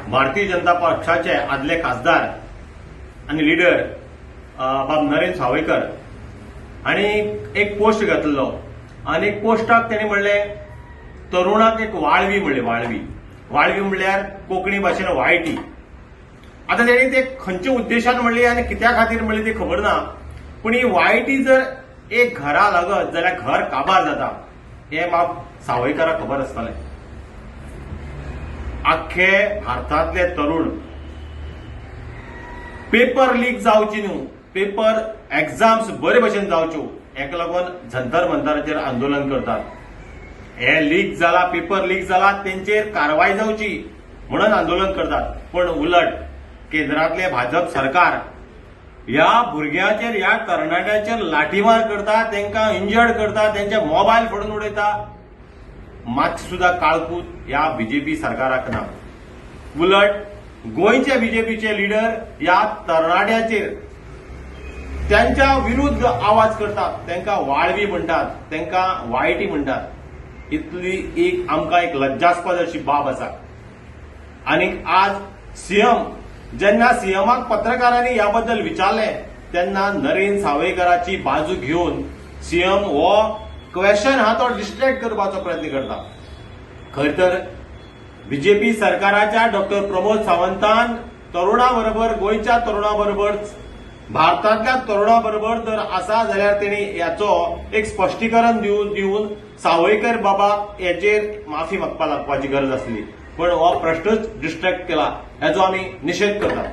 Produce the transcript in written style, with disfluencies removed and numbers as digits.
भारतीय जनता पक्षाचे आदले खासदार आनी लिडर बाब नरेंद्र सावयकर हांणी एक पोस्ट घातलो आनी पोस्टाक तेणी म्हणलें, तरुणाक एक वाळवी म्हणलें. वाळवी, वाळवी म्हणल्यार कोंकणी भाशेन वायटी. आतां तेणी ते खंयच्या उद्देशान म्हणली आनी कित्या खातीर म्हणली ती खबर ना, पूण ही वायटी जर एक घरा लागत जाल्यार घर काबार जाता हें बाब सावयकाराक खबर आसतालें. आख्खे भारतांतले तरुण पेपर लीक जावची न्हू, पेपर एग्जाम्स बरे भशेन जावच्यो हेका लागून जंतर मंतराचेर आंदोलन करतात. हे लीक जाला, पेपर लीक जाला, तेंचेर कारवाय जावची म्हणून आंदोलन करतात. पण उलट केंद्रातले भाजप सरकार ह्या भुरग्यांचेर, ह्या तरणाट्यांचेर लाठीमार करता, तांकां इंजर्ड करता, तेंचे मोबायल फोडून उडयता. मातशी सुद्दां काळकूत ह्या बीजेपी सरकाराक ना. उलट गोंयचे बीजेपीचे लिडर ह्या तरणाट्यांचेर त्यांच्या विरुद्ध आवाज करतात, तांकां वाळवी म्हणटात, तांकां वायटी म्हणटात. इतली एक आमकां एक लज्जास्पद अशी बाब आसा. आनीक आज सीएम जेन्ना सीएमाक पत्रकारांनी ह्या बद्दल विचारलें तेन्ना नरेंद्र सावयकाराची बाजू घेवन सीएम हो क्वेश्चन हा तो डिस्ट्रॅक्ट करपाचो प्रयत्न करता. खर तर बीजेपी सरकाराच्या डॉक्टर प्रमोद सावंतान तरुणा बरोबर, गोंयच्या तरुणा बरोबर, भारतांतल्या तरुणा बरोबर जर आसा जाल्यार तेणी हाचो एक स्पश्टीकरण दिवन सावयकर बाबाक हेचेर माफी मागपा लागपाची गरज आसली, पण हो प्रश्नच डिस्ट्रॅक्ट केला, हेचो आमी निशेध करतात.